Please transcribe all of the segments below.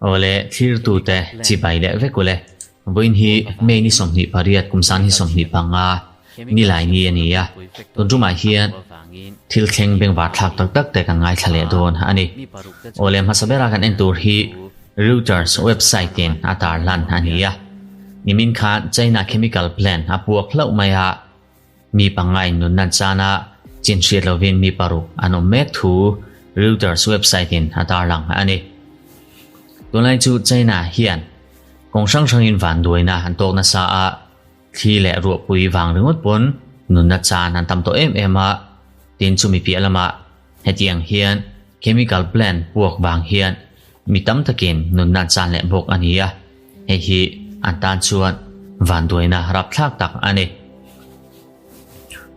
Awle, thlirtute chibai leh vek ule. Vawiin hi May ni 28 kum 2025 nilai ni a ni a, tun tumah hian thil thleng bengvar thlak tak tak te kan ngaithla leh dawn a ni. Awle, hmasa bera kan en tur hi Reuters website in a tarlan a ni a. Nimin khan China chemical plant a puak hlauh mai a, Mi pangngai nunna chana chin hriat lovin mi paruk an awm mek thu Reuters website in a tarlang a ni. Tunlai chu China hian kawng hrang hrangin vanduaina an tawk nasa a, thli leh ruahpui vang ringawt pawn nunna chan an tam tawh em em a, tin chumi piah lamah hetiang hian chemical plant puak vang hian mi tam takin nunna an chan leh bawk a ni a, hei hi an tan chuan vanduaina rapthlak tak a ni.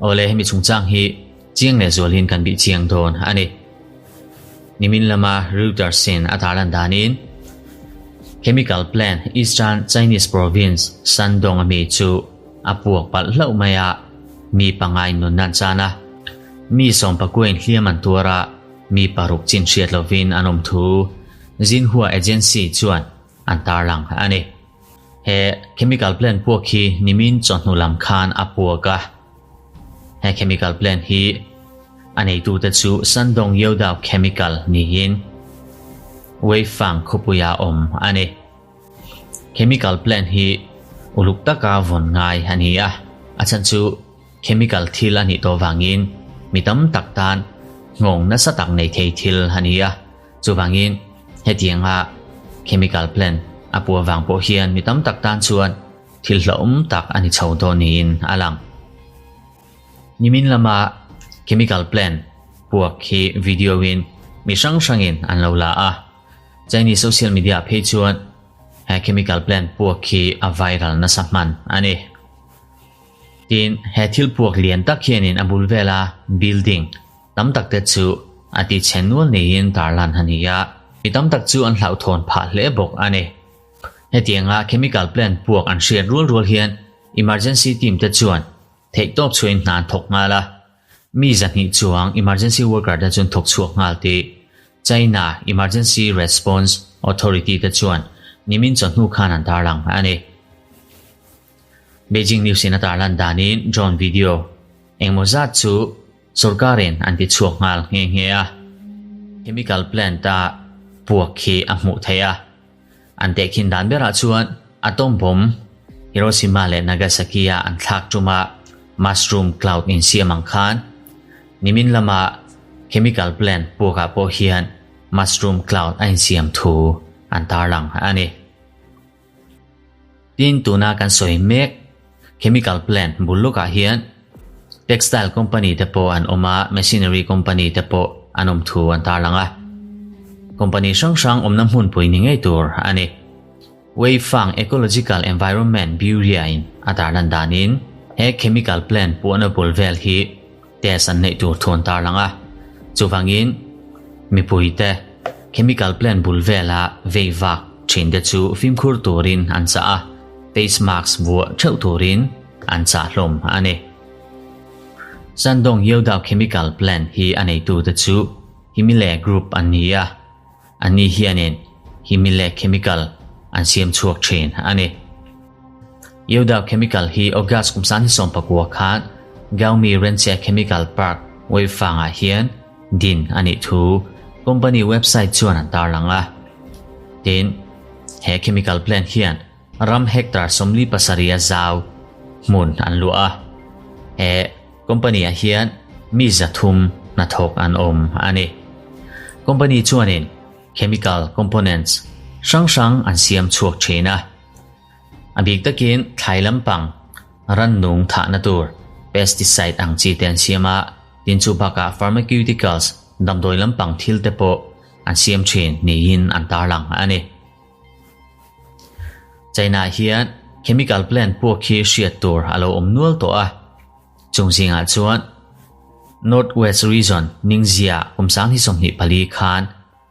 Awle, hemi chungchang hi chiang leh zualin kan bih chiang dawn a ni. Nimin lama Reuters in a tarlan danin chemical plant Eastern Chinese province Shandong ami chu a puak palh hlauh mai a, mi pangai nunna an chan a, mi sawmpakuain hliam an tuar a, Mi paruk chin hriat lovin an awm thu Xinhua Agency chuan an tarlang a ni. He chemical plant puak hi nimin chawhnu lam khan a puak a. He chemical plant hi a neitute chu Shandong Youdao Chemical niin Weifang khawpuia awm a ni. Chemical plant hi uluk taka vawn ngai a ni a, a chhan chu Chemical thil a nih tawh vangin mi tam tak tan nghawng nasa tak nei thei thil a ni a, chuvangin hetianga chemical plant a puah vang pawh hian mi tam tak tan chuan thil hlauhawm tak a ni chho dawn niin a lang. Nimin lama chemical plant puak hi video in mi hrang hrangin an lo la a, Chinese social media ah phei chuan he chemical plant puak hi a viral nasa hman a ni. Tin, he thil puak lian tak hianin a bul vela building tam tak te chu a ti chhe nual niin tarlan a ni a, mi tam tak chu an hlauhthawn phah hle bawk a ni. Hetianga chemical plant puak an hriat rual rual hian emergency team te chuan theihtawp chhuahin hna an thawk nghal a, mi 200 chuang emergency worker te chuan thawk chhuak nghal tih China Emergency Response Authority te chuan nimin chawhnu khan an tarlang a ni. Beijing News in a tarlan danin drone video engmaw zat chu sorkarin an ti chhuak nghal nghe nghe a, chemical plant a puak khi a hmuh theih a. An tehkhin dan berah chuan atom bomb Hiroshima leh Nagasaki a an thlak tuma mushroom cloud insiam ang khan nimin lama chemical plant puakah pawh hian mushroom cloud a insiam thu an tarlang a ni. Tin, tuna kan sawi mek chemical plant bul lawkah hian textile company te pawh an awm a, machinery company te pawh an awm thu an tarlang a. Company hrang hrang awmna hmunpui ni ngei tur a ni. Weifang Ecological Environment Bureau-in a tarlan danin he chemical plant puahna bul vel hi test an neih tur thu an tarlang a. Chuvangin mipuite chemical plant bul vela vei vak thin te chu fimkhur turin an chah a, face mask vuah theuh turin an chah hlawm a ni. Shandong Youdao Chemical Plant hi a neitute chu Himile Group an ni a, anni hianin Himile Chemical an siam chhuak thin a ni. Youdao Chemical hi August kum 2019 khan Gaomi Renche Chemical Park Weifang-ah hian din a nih thu company website chuan an tarlang a. Tin, he chemical plant hian ram hectare 47 a zau hmun an luah a. He company-ah hian mi 300 hnathawk an awm a ni. Company chuanin chemical components hrang hrang an siam chhuak thin a. A bik takin thlai lampang rannung thahna tur pesticide ang chi te an siam a, tin chu bakah pharmaceuticals damdawi lampang thil te pawh an siam thin niin an tarlang a ni. China hian chemical plant puak hi hriat tur a lo awm nual tawh a, chung zingah chuan North West Region Ningxia kum 2024 khan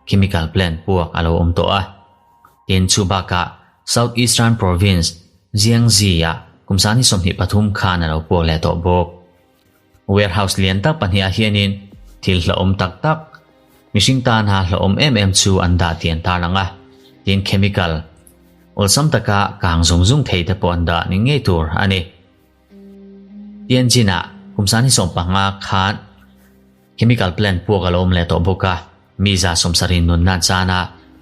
chemical plant puak a lo awm tawh a. Tin, chu bakah South Eastern Province, Jiangxi-ah kum 2023 khan a lo puak leh tawh bawk. Warehouse lian tak pahnihah hianin thil hlauhawm tak tak Mihring tana hlauhawm em em chu an dah tih an tarlang a, tin chemical awlsam taka kang zung zung thei te pawh an dah ni ngei tur a ni. Tianjin-ah kum 2015 khan chemical plant puak a lo awm leh tawh bawk a, mi 70 nunna an chan a,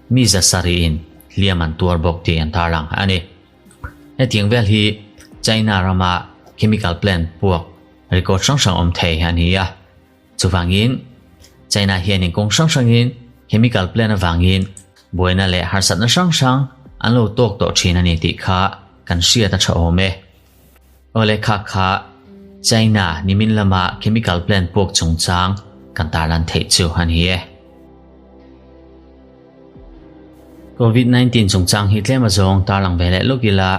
mi 700 in hliam an tuar bawk tih an tarlang a ni. Hetiang vel hi China rama chemical plant puak record hrang hrang awm thei a ni a. Chuvangin, China hianin kawng hrang hrangin chemical plant avangin buaina leh harsatna hrang hrang an lo tawk tawh thin a ni tih kha kan hriat a tha awm e. Awle kha kha China nimin lama chemical plant puak chungchang kan tarlan theih chu a ni e. Covid 19 chungchang hi tlem azawng tarlang ve leh lawk ila,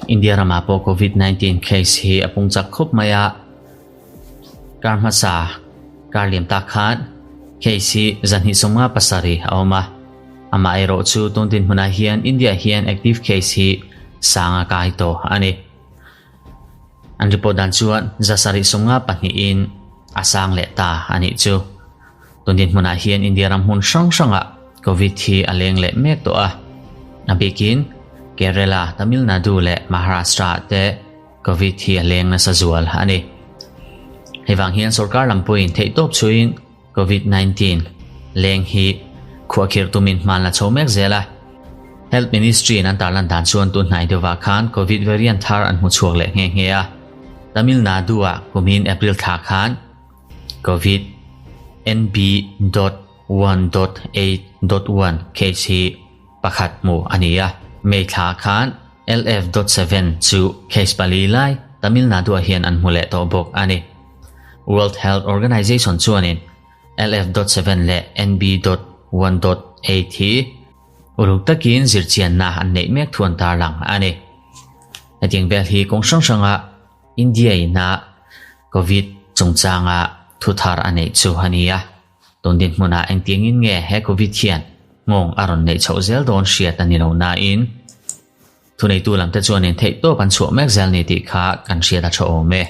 India ramah pawh Covid 19 case hi a pung chak khawp mai a, Kar hmasa, kar liam tak khan case hi 257 a awm a. Amah erawh chu tun dinhmunah hian India hian active case hi sang a kai tawh a ni. An report dan chuan 752 in a sang leh ta a nih chu. Tun dinhmunah hian India ram hmun hrang hrangah Covid hi a leng leh mek tawh a. A bikin Kerala, Tamil Nadu leh Maharashtra ah te Covid hi a leng nasa zual a ni. Hei vang hian sorkar lam pawhin theihtawp chhuiin Covid 19 leng hi khuahkhirh tumin hman la chho mek zel a. Health Ministry in an tarlan dan chuan tun hnai deuhah khan Covid variant thar an hmu chhuak leh nghe nghe a. Tamil Nadu ah kumin April thla khan Covid NB dot one dot eight dot one case hi pakhat hmuh a ni a. May thla khan LF dot seven chu case pali lai Tamil Nadu-ah hian an hmu leh tawh bawk a ni. World Health Organization chuanin LF dot seven leh NB dot one dot eight hi uluk takin zirchianna an neih mek thu an tarlang a ni. Hetiang vel hi kawng hrang hranga India ina Covid chungchanga thu thar a neih chu a ni a. Tun dinhmunah engtiangin nge he Covid hian nghawng a rawn neih chhoh zel dawn hriat a ni lo nain thuneitu lamte chuanin theihtawp an chhuah mek zel ni tih kha kan hriat a tha awm e.